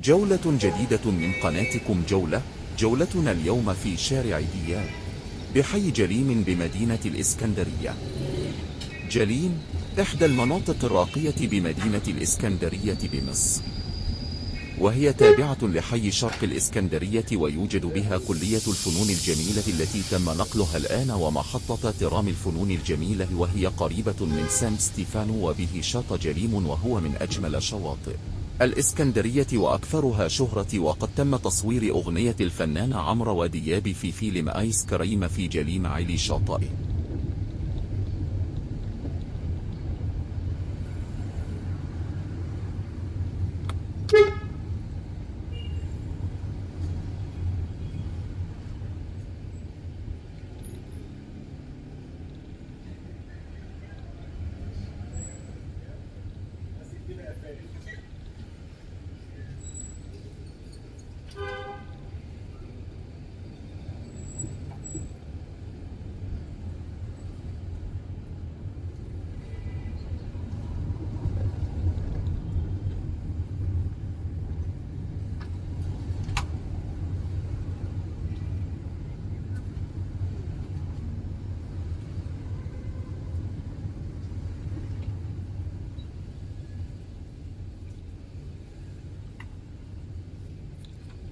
جولة جديدة من قناتكم جولة. جولتنا اليوم في شارع دياب بحي جليم بمدينة الإسكندرية. جليم إحدى المناطق الراقية بمدينة الإسكندرية بمصر، وهي تابعة لحي شرق الإسكندرية، ويوجد بها كلية الفنون الجميلة التي تم نقلها الآن، ومحطة ترام الفنون الجميلة، وهي قريبة من سان ستيفانو، وبه شاطئ جليم وهو من أجمل شواطئ الإسكندرية وأكثرها شهرة. وقد تم تصوير أغنية الفنان عمرو ودياب في فيلم آيس كريم في جليم علي شاطئه.